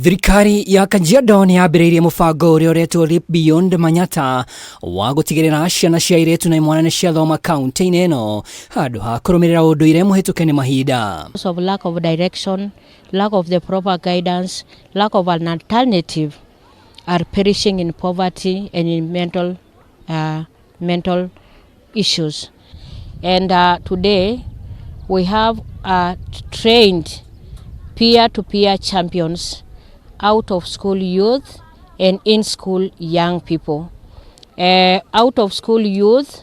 Thirikari ya Kajiado nĩ yambĩrĩirie mũbango ũrĩa ũretwo Leap Beyond Manyatta wa gũtigĩrĩra ciana cia airĩtu na imwana nĩ ciathoma kaunti-inĩ ĩno handũ ha kũrũmĩrĩra ũndũire mũhĩtũke nĩ mahinda. Of lack of direction, lack of the proper guidance, lack of an alternative are perishing in poverty and in mental issues. And today we have trained peer-to-peer champions out of school youth and in school young people. Out of school youth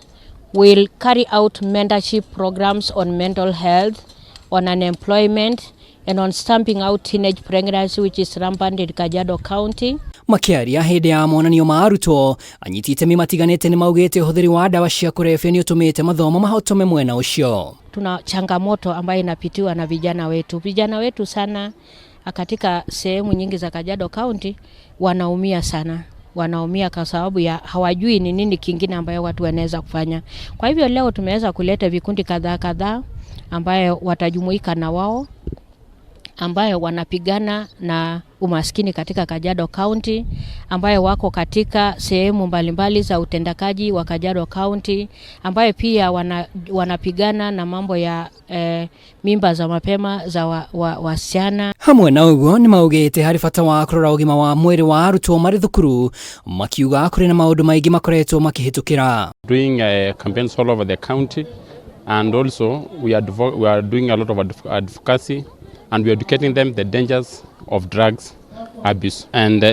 will carry out mentorship programs on mental health, on unemployment, and on stamping out teenage pregnancy, which is rampant in Kajiado County. Makĩaria hĩndĩ ya monanio ma arutwo, anyiti itemi matiganĩte nĩ maugĩte ũhũthĩri wa ndawa cia kũrebia nĩ ũtũmĩte mathomo mahotome mwena ũcio. Tuna changamoto ambayo inapitiwa na vijana wetu. Vijana wetu sana katika sehemu nyingi za Kajiado County wanaumia sana, wanaumia kwa sababu ya hawajui ni nini kingine ambayo watu wanaweza kufanya. Kwa hivyo leo tumeweza kuleta vikundi kadhaa kadhaa ambayo watajumuika na wao, ambayo wanapigana na umaskini katika Kajiado County, ambayo wako katika sehemu mbalimbali za utendakaji wa Kajiado County, ambayo pia wanapigana na mambo ya mimba za mapema za wasichana. Hamwe na ũguo nĩ maugĩte harĩ bata wa kũrora ũgima wa mwĩrĩ wa arutwo marĩ thukuru, makiuga kũrĩ na maũndũ maingĩ makoretwo makĩhĩtũkĩra. Doing campaigns all over the county, and also we are doing a lot of advocacy, and we are educating them the dangers of drugs abuse, and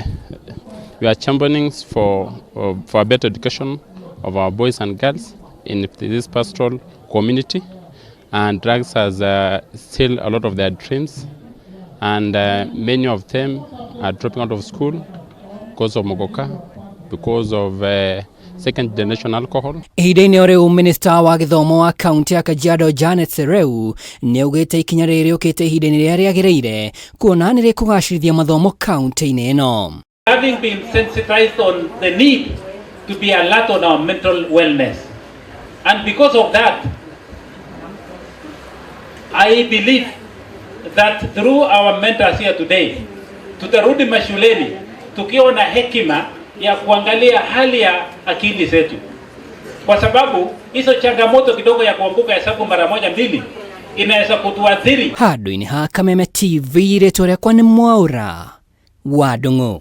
we are championing for a better education of our boys and girls in this pastoral community. And drugs has still a lot of their dreams, and many of them are dropping out of school because of Mogoka, because of second generation alcohol. Ihinda-inĩ o rĩu, minista wa gĩthomo wa kaunti ya Kajiado Janet Sereu nĩ augĩte ikinya rĩrĩ rĩũkĩte ihinda-inĩ rĩrĩa rĩagĩrĩire kuona nĩ rĩkũgacĩrithia mathomo kaunti-inĩ ĩno. Having been sensitized on the need to be alert on our mental wellness. And because of that, I believe that through our mentors here today, tutarudi mashuleni tukiwa na hekima ya kuangalia hali ya akili zetu, kwa sababu hizo changamoto kidogo ya kuanguka hesabu mara moja mbili inaweza kutuathiri. Handũ-inĩ ha Kameme TV, rĩtwa rĩakwa nĩ Mwaũra wa Ndung'u.